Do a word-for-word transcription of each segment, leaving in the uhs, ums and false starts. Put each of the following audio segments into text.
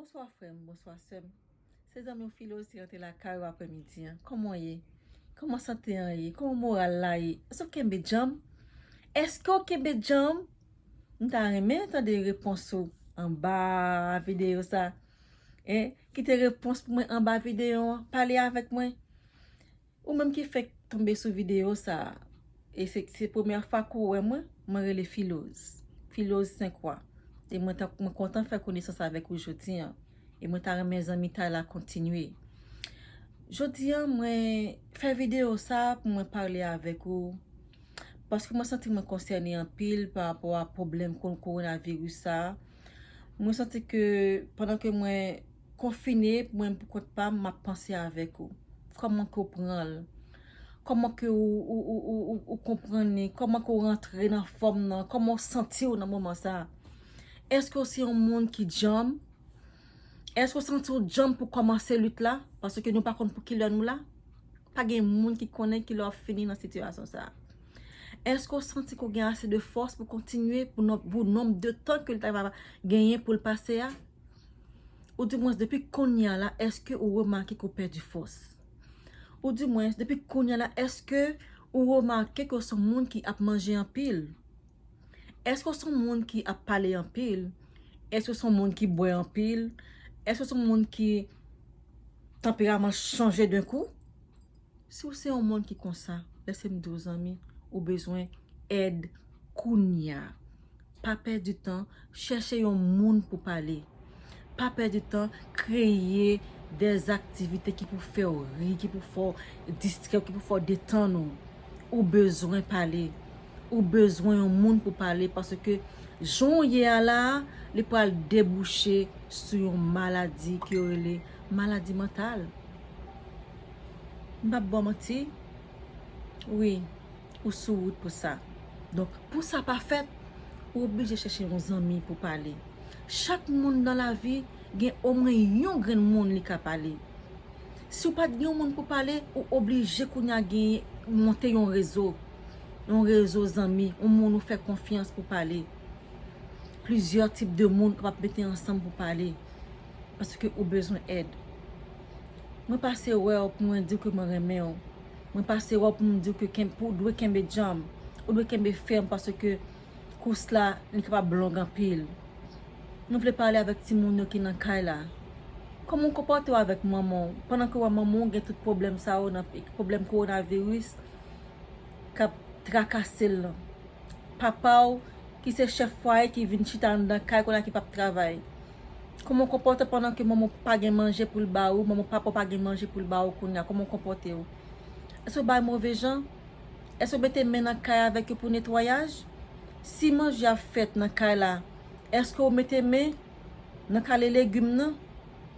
Bonswa frè m, bonswa sè m. Se zanmi w Filoz ki rantre lakay ou aprèmidi an. Kòman w ye? Kòman sante an ye? Kòman moral la ye? Èske w kenbe djanm? Èske w kenbe djanm? M ta renmen tande repons ou anba videyo sa. E kite repons pou mwen anba videyo an. Pale avèk mwen. Ou menm ki fèk tonbe sou videyo sa a, e se, se premyè fwa ke w wè mwen, mwen rele Filoz. Filoz Senkwa. E mwen, mwen kontan fè konesans avèk ou jodi an. E mwen ta renmen zanmitay la kontinye. Jodi an, mwen fè videyo sa a pou mwen pale avèk ou. Paske mwen santi mwen konsène anpil pa rapò a pwoblèm ko-, kowonaviris sa a. Mwen santi ke pandan ke mwen konfine, mwen pou kont pa m, m ap panse avèk ou. Kòman ke w pran l? Kòman ke ou, ou, ou, ou, ou, ou konprann li? Kòman ke w rantre nan fòm nan? Kòman w santi w nan moman sa a? Èske w se yon moun ki djanm? Èske w santi w djanm pou kòmanse lit la? Paske nou pa konn pou kilè nou la. Pa gen moun ki konnen kilè w ap fini nan sitiyasyon sa a. Èske w santi ke w gen ase de fòs pou kontinye pou nonb, pou nonb de tan ke l ta va genyen pou l pase a? Ou di mwens depi kounye a la, èske ou remake ke w pèdi fòs? Ou di mwens depi kounye a la, èske ou remake ke w se yon moun ki ap manje anpil? Èske w se yon moun ki ap pale anpil? Èske w se yon moun ki bwè anpil? Èske w se yon moun ki tanperaman chanje d'un coup? Si w se yon moun ki konsa, lèse m di w zanmi, ou bezwen èd kounye a. Pa pèdi tan, chèche yon moun pou pale. Pa pèdi tan, kreye dèzaktivite ki pou fè w ri, ki pou fè w distrè w, ki pou fè w detann ou. Ou bezwen pale. Ou bezwen yon moun pou pale paske jan w ye a la, li pral debouche sou yon maladi ke yo rele maladi mantal. M p ap ba w manti. Wi, ou sou wout pou sa. Donk, pou sa pa fèt, ou oblije chèche yon zanmi pou pale. Chak moun nan lavi gen omwen yon grenn moun li ka pale. Si w pa t gen yon moun pou pale, ou oblije kounye a gen monte yon rezo. Yon rezo zanmi, yon moun ou fè konfyans pou pale. Plizyè tip de moun kapab mete ansanm pou pale. Paske ou bezwen èd. Mwen pase wè w pou mwen di w ke mwen renmen w. Mwen pase wè w pou mwen di w ke ken-, pou w dwe kenbe djanm. Ou dwe kenbe fèm paske kous la, li kapab long anpil. Nou vle pale avèk timoun yo ki nan kay la. Kòman w konpòte w avèk manman w? Pandan ke w wè manman w gen tout pwoblèm sa yo nan, pwoblèm kowonaviris k ap trakase l lan. Papa w ki se chèf fwaye ki vin chita anndan kay kounye a ki p ap travay. Kòman w konpòte w pandan ke manman w pa gen manje pou l ba ou, manman papa w pa gen manje pou l ba ou kounye a? Kòman w konpòte w? Èske w bay move jan? Èske w mete men nan kay avèk yo pou netwayaj? Si manje ap fèt nan kay la, èske w mete men nan kale legim nan,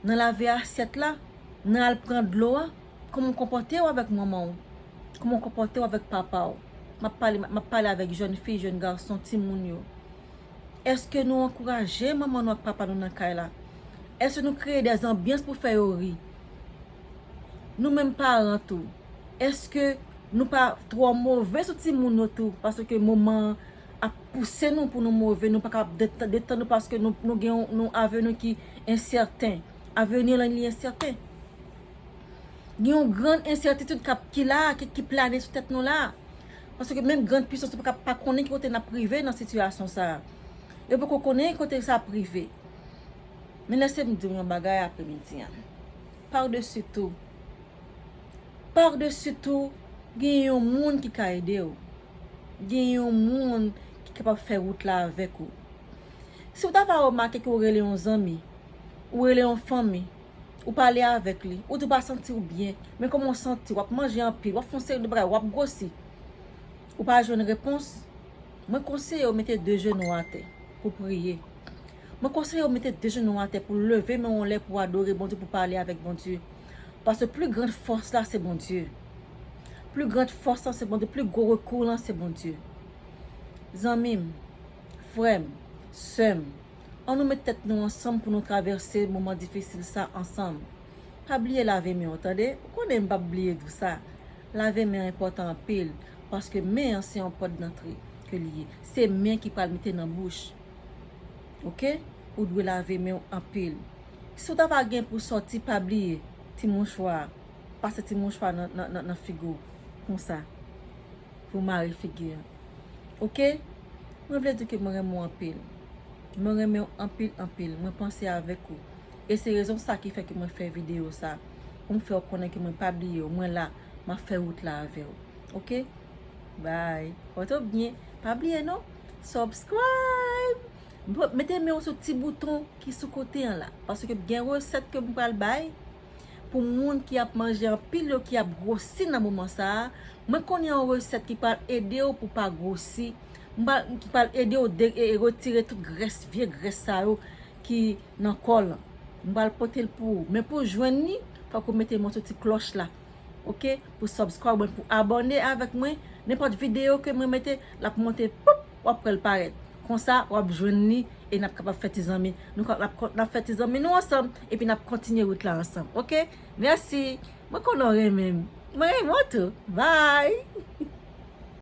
nan lave asyèt la, nan al pran dlo a? Kòman w konpòte w avèk manman w? Kòman w konpòte w avèk papa w? M ap pale, m ap pale avèk jèn fi, jèn gason, timoun yo. Èske nou ankouraje manman nou ak papa nou nan kay la? Èske nou kreye dèzanbyans pou fè yo ri? Nou menm paran tou, èske nou pa twò move sou timoun yo tou? Paske moman an ap pouse nou pou nou move, nou pa ka detan-, detann nou paske nou, nou gen yon, yon avni ki ensèten. Avni an li ensèten. Gen yon grann ensètitid k ap, ki la, ki, ki plane sou tèt nou la. Paske menm grann pisans yo pa ka, pa konnen ki kote n ap rive nan sitiyasyon sa a. Yo poko konnen kote sa ap rive. Men lèse m di w yon bagay aprèmidi an. Padesi tou, padesi tou, gen yon moun ki ka ede w. Gen yon moun ki kapab fè wout la avèk ou. Si w ta va remake ke w rele yon zanmi, ou rele yon fanmi, ou pale avèk li, ou di w pa santi w byen, men kòman w santi w, w ap manje anpil, w ap fè yon seri de bagay, w ap gwosi, ou pa jwenn repons, mwen konseye w mete de jenou atè pou priye. Mwen konseye w mete de jenou atè pou leve men w anlè pou adore Bondye, pou pale avèk Bondye. Paske pli grann fòs la se Bondye. Pli grann fòs la se Bondye, pli gwo rekou lan se Bondye. Zanmi m, frè m, sè m, ann nou met tèt nou ansanm pou nou travèse moman difisil sa ansanm. Pa bliye lave men w, tande? Ou konnen m p ap bliye di w sa. Lave men an enpòtan anpil, paske men an se yon pòt dantre ke li ye. Se men ki pral mete nan bouch. Oke? Ou dwe lave men w anpil. Si w ta va gen pou sòti, pa bliye ti mouchwa, pase ti mouchwa nan, nan, nan, nan figi w konsa, pou mare figi an. Oke? Mwen vle di ke mwen renmen w anpil. Mwen renmen w anpil, anpil. Mwen panse avèk ou. E se rezon sa ki fè ke mwen fè videyo sa. Pou m fè w konnen ke mwen pa bliye w. Mwen la, m ap fè wout la avè w. Oke? Bye. Pote w byen. Pa bliye non. Subscribe. Mete men w sou ti bouton ki sou kote an la. Paske gen resèt ke m pral bay pou moun ki ap manje anpil yo, ki ap gwosi nan moman sa a. Mwen konnen yon resèt ki pral ede w pou pa gwosi. M pral, ki pral ede w de, e, e retire tout grès, vye grès sa yo ki nan kò w lan. M pral pote l pou ou. Men pou w jwenn li, fòk ou mete men w sou ti klòch la. Oke? Pou subscribe mwen, pou abòne avèk mwen. Nenpòt videyo ke mwen mete, l ap monte, poup, w ap wè l parèt. Konsa, w ap jwenn li e n ap kapab fè ti zanmi. Nou ka, n ap, n ap fè ti zanmi nou ansanm, epi n ap kontinye wout la ansanm. Oke? Mèsi. Mwen konnen w renmen m. Mwen renmen w tou. Bye!